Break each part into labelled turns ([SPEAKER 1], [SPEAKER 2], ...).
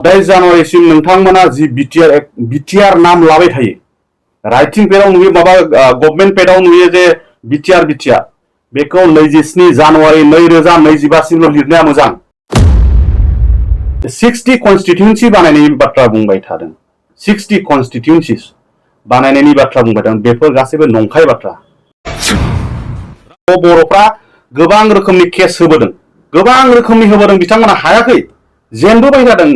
[SPEAKER 1] 4 जानुवारिसिम नोंथांमोना जि BTR नाम लाबाय थायो राइटिं पेडआव नुयो माबा गभर्नमेन्ट पेडआव नुयो जे BTR बेखौ 27 जानुवारि 2025 सिमल' लिरनाया मोजां 60 कन्स्टिट्युएन्सि बानायनायनि बाथ्रा बुंबाय थादों 60 कन्स्टिट्युएन्सिस बानायनायनि बाथ्रा बुंबाय थादों बेफोर गासैबो नंखाय बाथ्रा बर'फ्रा गोबां रोखोमनि केस होबोदों गोबां रोखोमनि होबोदों बिथांमोना हायाखै जेनबोबाय थादों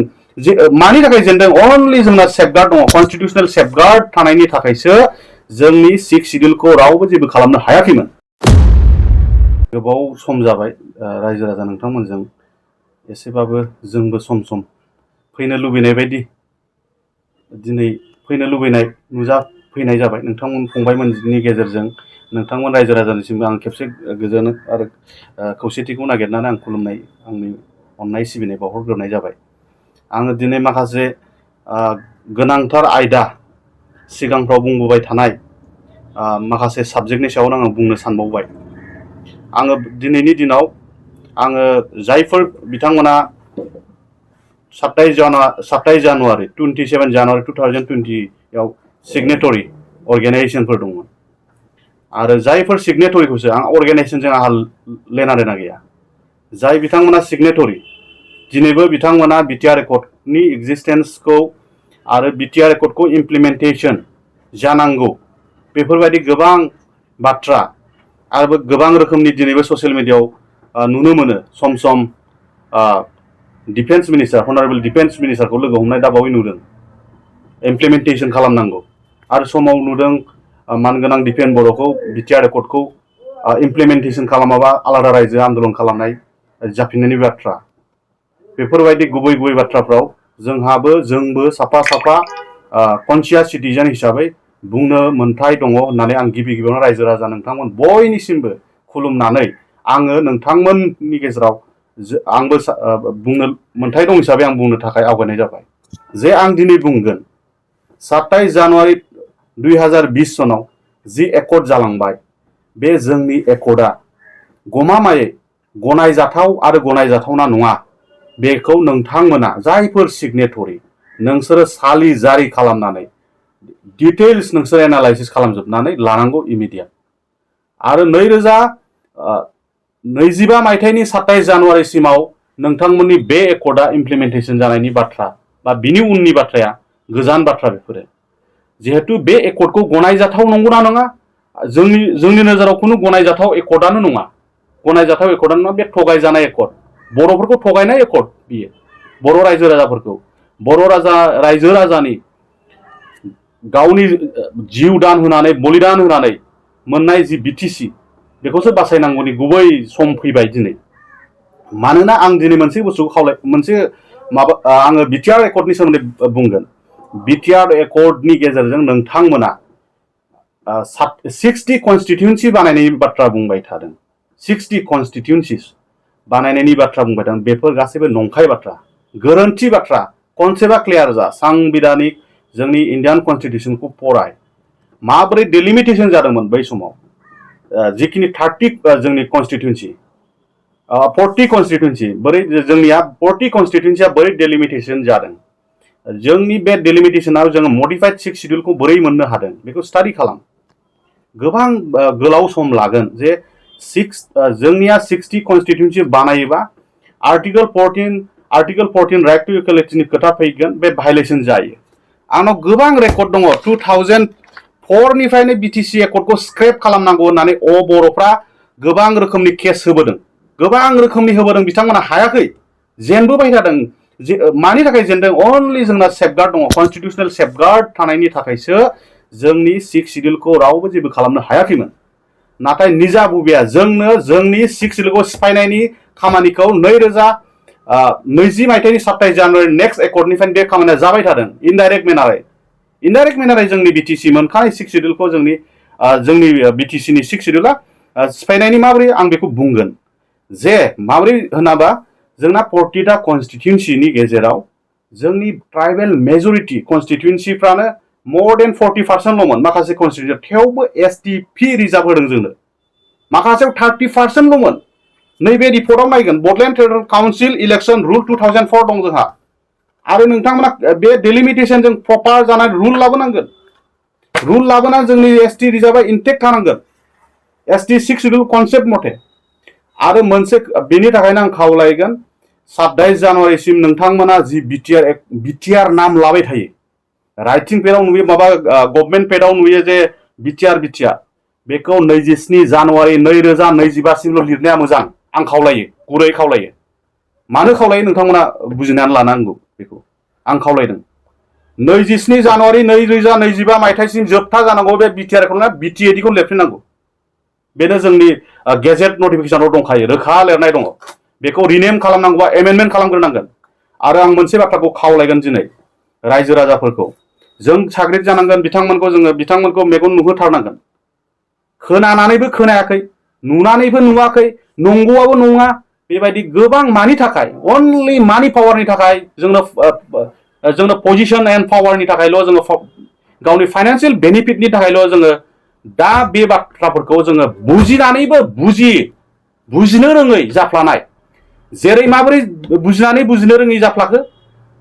[SPEAKER 1] मानि थाखाय जेनदों अनलि जोंना सेफगार्ड दङ कन्स्टिट्युशनेल सेफगार्ड थानायनि थाखायसो जोंनि 6 शिड्युलखौ रावबो जेबो खालामनो हायाखैमोन गोबाव सम जाबाय रायजो राजा नोंथांमोनजों एसेबाबो जोंबो सम सम फैनो लुबैनाय बायदि दिनै फैनो लुबैनाय नुजा फैनाय जाबाय नोंथांमोन फंबायमोननि गेजेरजों नोंथांमोन रायजो राजानिसिमबो आं खेबसे गोजोन आरो खौसेथिखौ नागिरनानै आं खुलुमनाय आंनि अननाय सिबिनाय बावहरग्रोनाय जाबाय आङो दिनै माखासे गोनांथार आयदा सिगांफ्राव बुंबोबाय थानाय माखासे साबजेक्टनि सायाव आङो बुंनो सानबावबाय आङो दिनैनि दिनाव आङो जायफोर बिथांमोना 27 जानुवारि 27 जानुवारि 2020 आव सिगनेटरि अर्गेनाइजेशनफोर दंमोन आरो जायफोर सिगनेटरिखौसो आं अर्गेनाइजेशनजों आंहा लेना देना गैया जाय बिथांमोना सिगनेटरि दिनैबो बिथांमोना BTR एकर्डनि एक्जिस्टेन्सखौ आरो BTR एकर्डखौ इमप्लिमेन्टेसन जानांगौ बेफोरबायदि गोबां बाथ्रा आरो गोबां रोखोमनि दिनैबो ससियेल मिडियायाव नुनो मोनो सम सम डिफेन्स मिनिस्टार हनारेबल डिफेन्स मिनिस्टारखौ लोगो हमनाय दाबावै नुदों इमप्लिमेन्टेसन खालामनांगौ आरो समाव नुदों मानगोनां दिपेन बर'खौ BTR एकर्डखौ इमप्लिमेन्टेसन खालामाबा आलादा रायजो आन्दोलन खालामनाय जाफिननायनि बाथ्रा बेफोरबायदि गुबै बाथ्राफ्राव जोंबो साफा कनसियास सिटिजेन हिसाबै बुंनो मोन्थाय दङ होननानै आं गिबियावनो रायजो राजा नोंथांमोन बयनिसिमबो खुलुमनानै आङो नोंथांमोननि गेजेराव आंबो बुंनो मोन्थाय दं हिसाबै आं बुंनो थाखाय आवगायनाय जाबाय जे आं दिनै बुंगोन 27 जानुवारि 2020 सनाव जि एकर्ड जालांबाय बे जोंनि एकर्डआ गमामायै गनायजाथाव आरो गनायजाथावना नङा बेखौ नोंथांमोना जायफोर सिगनेटरि नोंसोरो सालि जारि खालामनानै डिटेल्स नोंसोर एनालाइसिस खालामजोबनानै लानांगौ इमिडिएट आरो 2025 मायथाइनि 27 जानुवारिसिमाव नोंथांमोननि बे एकर्डआ इमप्लिमेन्टेसन जानायनि बाथ्रा बा बिनि उननि बाथ्राया गोजान बाथ्रा बेफोरो जिहेतु बे एकर्डखौ गनायजाथाव नंगौना नङा जोंनि नोजोराव खुनु गनायजाथाव एकर्डआनो नङा गनायजाथाव एकर्डआनो नङा बे थगायजानाय एकर्ड बर'फोरखौ थगायनाय एकर्ड बियो बर' रायजो राजाफोरखौ रायजो राजानि गावनि जिउ दान होनानै बलिदान होनानै मोननाय जि BTC बेखौसो बासायनांगौनि गुबै सम फैबाय दिनै मानोना आं दिनै मोनसे बुस्थुखौ आङो BTR एकर्डनि सोमोन्दै बुंगोन BTR एकर्डनि गेजेरजों नोंथांमोना 60 कन्स्टिट्युएन्सि बानायनायनि बाथ्रा बुंबाय थादों 60 कन्स्टिट्युएन्सिस बानायनायनि बाथ्रा बुंबाय थादों बेफोर गासैबो नंखाय बाथ्रा गोरोन्थि बाथ्रा कनसेप्टआ क्लियार जा सांबिधानिक जोंनि इन्डियान कन्स्टिट्युशनखौ फराय माबोरै डिलिमिटेसन जादोंमोन बै समाव जिखिनि 30 जोंनि कन्स्टिट्युएन्सि 40 कन्स्टिट्युएन्सि बोरै जोंनिया 40 कन्स्टिट्युएन्सिया बोरै डिलिमिटेसन जादों जोंनि बे डिलिमिटेसनाव जोङो मडिफाइड 6 शिड्युलखौ बोरै मोननो हादों बेखौ स्टाडि खालाम गोबां गोलाव सम लागोन जे जोंनिया 60 कन्स्टिट्युएन्सि बानायोबा आर्टिकल 14 राइट टू इक्वालिटिनि खोथा फैगोन बे भायलेसन जायो आंनाव गोबां रेकर्ड दङ 2004 निफ्रायनो BTC एकर्डखौ स्क्रेप खालामनांगौ होननानै बर'फ्रा गोबां रोखोमनि केस होबोदों गोबां रोखोमनि होबोदों बिथांमोना हायाखै जेनबोबाय थादों मानि थाखाय जेनदों अनलि जोंना सेफगार्ड दङ कन्स्टिट्युशनेल सेफगार्ड थानायनि थाखायसो जोंनि 6 शिड्युलखौ रावबो जेबो खालामनो हायाखैमोन नाथाय निजा बुबिया जोंनो जोंनि 6 शिड्युलखौ सिफायनायनि खामानिखौ 2020 मायथाइनि 27 जानुवारि नेक्स्ट एकर्डनिफ्राय बे खामानिया जाबाय थादों इनडाइरेक्ट मेनारै जोंनि BTC मोनखानाय 6 शिड्युलखौ जोंनि BTCनि 6 शिड्युला सिफायनायनि माबोरै आं बेखौ बुंगोन जे माबोरै होनाबा जोंना 40टा कन्स्टिट्युएन्सिनि गेजेराव जोंनि ट्राइबेल मेजरिटी कन्स्टिट्युएन्सिफ्रानो more than 40%ल'मोन माखासे कन्स्टिट्युएन्सि थेवबो STP रिजार्भ होदों जोंनो माखासेयाव 30%ल'मोन नैबे रिपर्टआव नायगोन Bodoland territorial council election rule 2004 दं जोंहा आरो नोंथांमोना बे डिलिमिटेशनजों प्रपार जानाय रुल लाबोनांगोन। रुल लाबोना जोंनि एसटि रिजार्भआ इनटेक्ट थानांगोन एसटि 6 शिड्युल कनसेप्ट मथे। आरो मोनसे बेनि थाखायनो आं खावलायगोन 27 जानुवारिसिम नोंथांमोना जि बिटिआर नाम लाबाय थायो, राइटिं पेडआव नुयो, माबा गभर्नमेन्ट पेडआव नुयो जे बिटिआर बेखौ 27 जानुवारि 2025 सिमल' लिरनाया मोजां। आं खावलायो, गुरै खावलायो। मानो खावलायो नोंथांमोना बुजिनानै लानांगौ बेखौ आं खावलायदों। 27 जानुवारि 2025 मायथाइसिम जोबथा जानांगौ बे बिटिआरखौ नङा, बिटिएडिखौ लिरफिननांगौ। बेनो जोंनि गेजेट नटिफिकेसनाव दंखायो, रोखा लिरनाय दङ। बेखौ रिनेम खालामनांगौबा एमेन्डमेन्ट खालामग्रोनांगोन। आरो आं मोनसे बाथ्राखौ खावलायगोन दिनै रायजो राजाफोरखौ, जों साग्रिद जानांगोन, बिथांमोनखौ मेगन नुहोथारनांगोन। खोनानानैबो खोनायाखै, नुनानैबो नुवाखै, नंगौआबो नङा, बेबायदि गोबां मानि थाखाय, अनलि मानि पावारनि थाखाय, जोंनो पजिशन एन्ड पावारनि थाखायल' जोङो गावनि फाइनान्सियेल बेनिफिटनि थाखायल' जोङो दा बे बाथ्राफोरखौ जोङो बुजिनानैबो बुजिनो रोङै जाफ्लानाय। जेरै माबोरै बुजिनो रोङै जाफ्लाखो,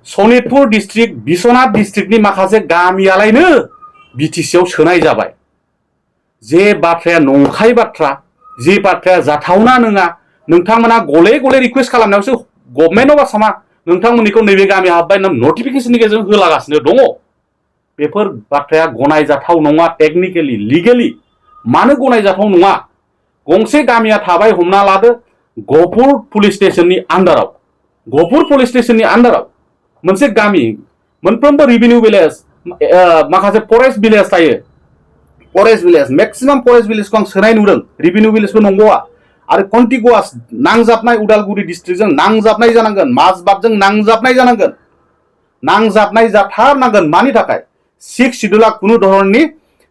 [SPEAKER 1] सनितपुर डिस्ट्रिक्ट, बिश्वनाथ डिस्ट्रिक्टनि माखासे गामियालायनो बिटिसिआव सोनाय जाबाय। जे बाथ्राया नंखाय बाथ्रा, जे बाथ्राया जाथावना नङा, नोंथांमोना गले गले रिक्वेस्ट खालामनायावसो गभर्नमेन्ट अफ आसामा नोंथांमोननिखौ नैबे गामियाव हाबबाय नटिफिकेशननि गेजेरजों होलागासिनो दङ। बेफोर बाथ्राया गनायजाथाव नङा। टेक्निकेलि, लिगेलि मानो गनायजाथाव नङा? गंसे गामिया थाबाय, हमना लादो गहपुर पुलिस स्टेशननि आन्डाराव मोनसे गामि, मोनफ्रोमबो रेभिनिउ भिलेज, माखासे फरेस्ट भिलेज थायो। फरेस्ट भिलेज, मेक्सिमाम फरेस्ट भिलेजखौ आं सोनाय नुदों, रेभिनिउ भिलेजबो नंगौआ। आरो कन्टिगुवास नांजाबनाय उदालगुरि डिस्ट्रिक्टजों नांजाबनाय जानांगोन, माजबाटजों नांजाबनाय जानांगोन, नांजाबनाय जाथारनांगोन। मानि थाखाय? 6 शिड्युला खुनु धरननि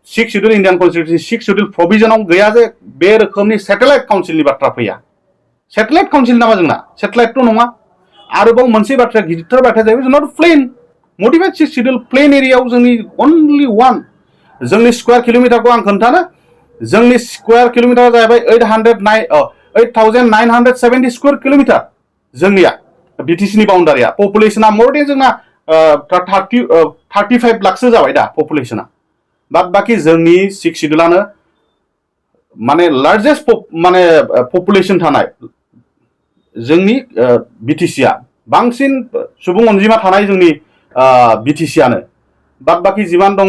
[SPEAKER 1] 6 शिड्युल इन्डियान कन्स्टिटिउसन 6 शिड्युल प्रभिजनाव गैया जे बे रोखोमनि सेटेलाइट काउन्सिलनि बाथ्रा फैया। सेटेलाइट काउन्सिल नामा जोंना? सेटेलाइटथ' नङा। आरोबाव मोनसे बाथ्राया, गिदिरथार बाथ्राया जाहैबाय जोंना प्लेन, मडिफाइड 6 शिड्युल प्लेन एरियायाव जोंनि अनलि वान, जोंनि स्क्वायर किल'मिटारखौ आं खोन्थानो, जोंनि स्क्वायर किल'मिटारा जाहैबाय 8,970 स्क्वायर किल'मिटार जोंनिया बिटिसिनि बाउन्डारिया। पपुलेसना मर देन जोंना 35 लाखसो जाबाय दा पपुलेसना। बाद बाखि जोंनि 6 शिड्युलानो माने लार्जेस्ट पपुलेसन थानाय जोंनि बिटिसिआ, बांसिन सुबुं अनजिमा थानाय जोंनि बिटिसिआनो। बाद बाखि जिमान दङ,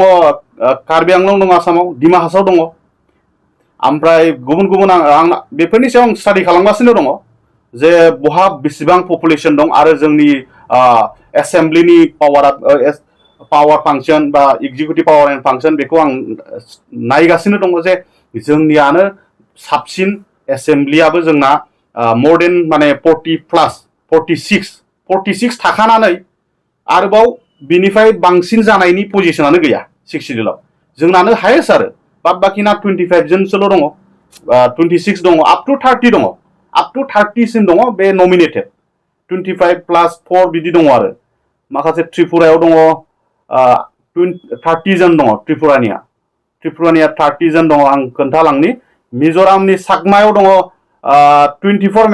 [SPEAKER 1] कार्बि आंलं दङ आसामाव, डिमा हासाव दङ, ओमफ्राय गुबुन गुबुन आं बेफोरनि सायाव आं स्टाडि खालामगासिनो दङ जे बहा बेसेबां पपुलेसन दं। आरो जोंनि एसेम्ब्लिनि पावार फांसन बा एक्जिकिउटिभ पावार एन्ड फांसन, बेखौ आं नायगासिनो दङ जे जोंनियानो साबसिन, एसेम्ब्लियाबो जोंना मर देन माने 46 थाखानानै आरोबाव बिनिफ्राय बांसिन जानायनि पजिशनानो गैया 6 शिड्युलाव। जोंनानो हायेस्ट। आरो बाद बाखिना 25 जनसोल' दङ, 26 दङ, आप टु 30 दङ, आप टु 30 सिम दङ बे नमिनेटेड, 25 + 4 बिदि दङ। आरो माखासे त्रिपुरायाव दङ 30 जन दङ, त्रिपुरानिया 30 जन दङ। आं खोन्थालांनि, मिज'रामनि साकमायाव दङ 24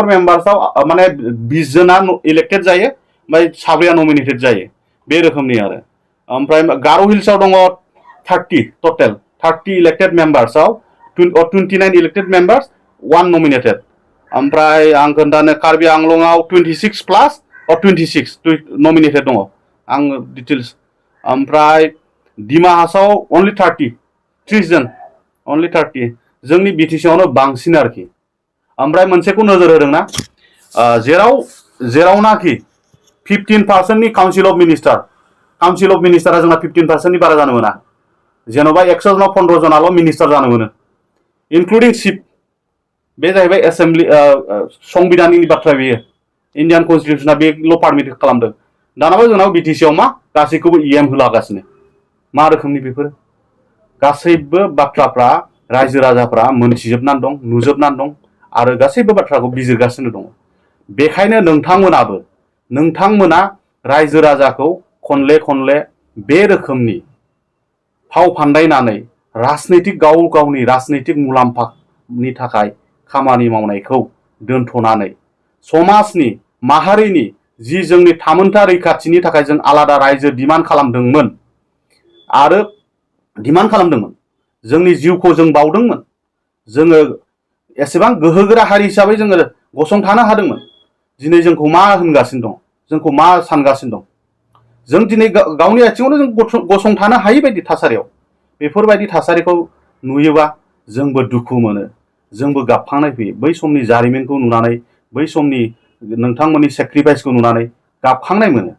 [SPEAKER 1] मेम्बार्सआव माने 20 जना इलेक्टेड जायो, ओमफ्राय 7 नमिनेटेड जायो, बे रोखोमनि। आरो ओमफ्राय गार' हिल्सआव दङ 30 इलेक्टेड मेम्बार्सआव 29 इलेक्टेड मेम्बार्स, 1 नमिनेटेड। ओमफ्राय आं खोन्थानो, कार्बि आंलंआव 26 नमिनेटेड दङ, आं डिटेल्स। ओमफ्राय डिमा हासाव अनलि 30 जन, अनलि 30। जोंनि बिटिसिआवनो बांसिन आरोखि। ओमफ्राय मोनसेखौ नोजोर होदोंना, जेरावनाखि 15%नि काउन्सिल अफ मिनिस्टारा जोंना 15%नि बारा जानो मोना। जेन'बा 100 जनाव 15 जनाल' मिनिस्टार जानो मोनो, इनक्लुडिं चिफ। बे जाहैबाय एसेम्ब्लि संबिधाननि बाथ्रा। बेयो इन्डियान कन्स्टिटिउसना बेल' पारमिट खालामदों। दानाबा जोंनाव बिटिसिआव मा गासैखौबो इएम होलागासिनो। मा रोखोमनि बेफोर गासैबो बाथ्राफ्रा रायजो राजाफ्रा मोनथिजोबनानै दं, नुजोबनानै दं, आरो गासैबो बाथ्राखौ बिजिरगासिनो दङ। बेखायनो नोंथांमोना रायजो राजाखौ खनले बे रोखोमनि फाव फान्दायनानै गावनि राजनैतिक मुलाम्फानि थाखाय खामानि मावनायखौ दोनथ'नानै समाजनि, माहारिनि जि जोंनि थामोनथा रैखाथिनि थाखाय जों आलादा रायजो डिमान्ड खालामदोंमोन आरो डिमान्ड खालामदोंमोन जोंनि जिउखौ जों बावदोंमोन जोङो एसेबां गोहोगोरा हारि हिसाबै जोङो गसंथानो हादोंमोन दिनै जोंखौ मा होनगासिनो दं जोंखौ मा सानगासिनो दं जों दिनै गावनि आथिङावनो जों गसंथानो हायै बायदि थासारियाव बेफोरबायदि थासारिखौ नुयोबा जोंबो दुखु मोनो जोंबो गाबखांनाय फैयो बै समनि जारिमिनखौ नुनानै बै समनि नोंथांमोननि सेक्रिफाइसखौ नुनानै गाबखांनाय मोनो